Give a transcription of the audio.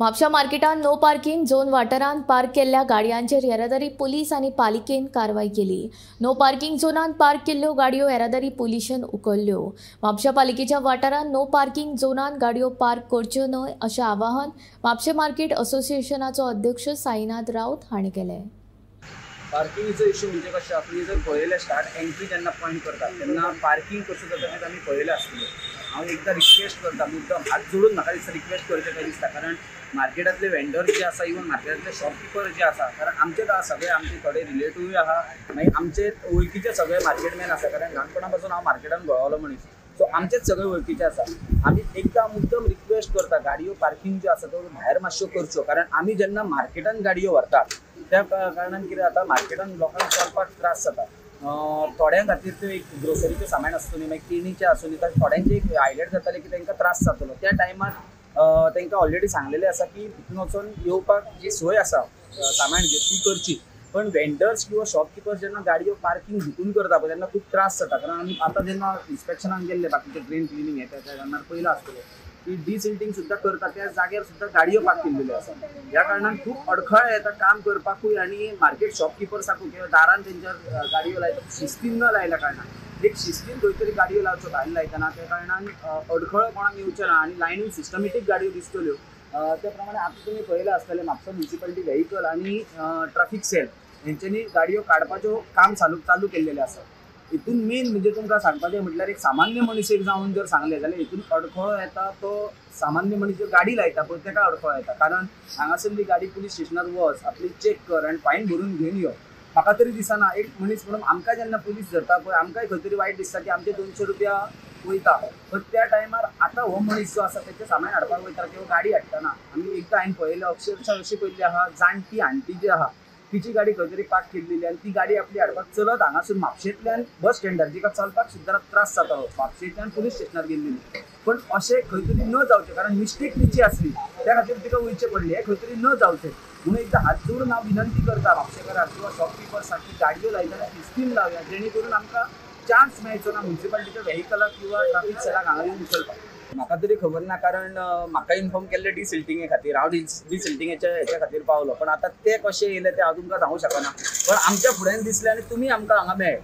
म्हापशा मार्केटांत no parking zone वाठारांत पार्क केल्ल्या गाडयांचेर येरादारी पुलीस आनी पालिकेन कारवाय केली. नो पार्किंग झोनांत पार्क केल्ल्यो गाडयो येरादारी पुलिशेन उखल्ल्यो. म्हापशा पालिकेच्या वाठारांत नो पार्किंग झोनांत गाडयो पार्क करच्यो न्हय अशें आवाहन म्हापशें मार्केट असोसिएशनाचो अध्यक्ष साईनाथ राऊत हांणी केलें. पार्किंगचो इशू म्हणजे कशें, तुमी जर पळयलें स्टार्ट एंट्री जेन्ना पॉयंट करतात तेन्ना पार्किंग कशें जाता तें आमी पळयलें आसतलें. हांव एकदां रिक्वेस्ट करता, मुद्दम हात जोडून म्हाका दिसता रिक्वेस्ट करचें काय दिसता, कारण मार्केटांतले वेंडर जे आसा, इवन मार्केटांतले शॉपकिपर जे आसा, कारण आमचेच आसा सगळे, आमचे थोडे रिलेटिव्हूय आहा, मागीर आमचे वळखीचे सगळे मार्केटमॅन आसा, कारण ल्हानपणा पासून हांव मार्केटान घोळवलो मनीस, सो आमचेच सगळे वळखीचे आसा. आमी एकदां मुद्दम रिक्वेस्ट करता गाडयो पार्किंग ज्यो आसा त्यो भायर मातश्यो करच्यो, कारण आमी जेन्ना मार्केटान गाडयो व्हरतात त्या कारणान कितें जाता, मार्केटान लोकांक चलपाक त्रास जाता. थोड्यां खातीर त्यो एक ग्रोसरीचें सामान आसूं न्ही, मागीर केणीचें आसूं न्ही, तर थोड्यांचे एक हायलायट जातालें की तांकां त्रास जातलो. त्या टायमार तांकां ऑलरेडी सांगलेलें आसा की भितून वचून येवपाक जी सोय आसा सामान जी ती करची, पण वेंडर्स किंवा शॉपकिपर्स जेन्ना गाडयो पार्किंग भितून करता पळय तेन्ना खूब त्रास जाता. कारण आमी आतां जेन्ना इन्स्पेक्शनाक गेल्ले बाकीचे ड्रेन क्लिनींग हें त्या टायमार पयलां आसतलें की डिसिल्टींग सुद्दां करता त्या जाग्यार सुद्दां गाडयो पार्क केल्ल्यो आसा. ह्या कारणान खूब अडखळ येता काम करपाकूय आनी मार्केट शॉपकिपर्साकूय किंवा दारान तेंच्या गाडयो लायता शिस्तीन न लायल्या कारणान, एक शिस्तीन खंय तरी गाडयो लावच्यो भायर लायतना, त्या कारणान अडखळ कोणाक येवचें ना आनी लायनीन सिस्टमेटीक गाडयो दिसतल्यो. त्या प्रमाणे आतां तुमी पळयलां आसतलें म्हापसा म्युनिसिपालिटी व्हेकल आनी ट्राफीक सेल हेंच्यांनी गाडयो काडपाच्यो काम चालू केल्लेलें आसा. हितून मेन म्हणजे तुमकां सांगपाचें म्हटल्यार एक सामान्य मनीस एक जावन जर सांगलें जाल्यार हितून अडखळो येता तो सामान्य मनीस जर गाडी लायता पळय ताका अडखळो येता, कारण हांगासरली गाडी पुलीस स्टेशनार वच, आपली चॅक कर आनी फायन भरून घेवन यो. म्हाका तरी दिसना एक मनीस म्हणून आमकां जेन्ना पुलीस धरता पळय आमकांय खंय तरी वायट दिसता की आमचे 200 रुपया वयता, पण त्या टायमार आतां हो मनीस जो आसा तेचें सामान हाडपाक वयता किंवा गाडी हाडटना आमी एकदां हांवें पळयलें, अक्षरशा अशी पळयल्ली आहा, जाणटी आण्टी जी आहा तिची गाडी खंय तरी पार्क केल्लेली आनी ती गाडी आपली हाडपाक चलत हांगासून म्हापशेंतल्यान बस स्टँडार, जिका चलपाक सुद्दां त्रास जातालो, म्हापशेंतल्यान पुलीस स्टेशनार गेल्लेली. पण अशें खंय तरी न जावचें, कारण मिस्टेक तिची आसली त्या खातीर तिका वयचें पडलें, हें खंय तरी न जावचें म्हणून एकदां हात जोडून हांव विनंती करता म्हापशेकाराक किंवा शॉपकिपर्साक की गाडयो लायतना शिस्तीन लावया, जेणे करून आमकां चान्स मेळचो ना म्युनिसिपालिटीच्या व्हेकलाक किंवा ट्राफीक सेलाक हांगा येवन उचलपाक. म्हाका तरी खबर ना, कारण म्हाका इन्फॉर्म केल्लें डिसिल्टिंगे खातीर, हांव डिसिल्टिंगेच्या हेच्या खातीर पावलो, पण आतां ते कशें येयले ते हांव तुमकां सांगूंक शकना, पण आमच्या फुड्यान दिसलें आनी तुमी आमकां हांगा मेळ्ळे.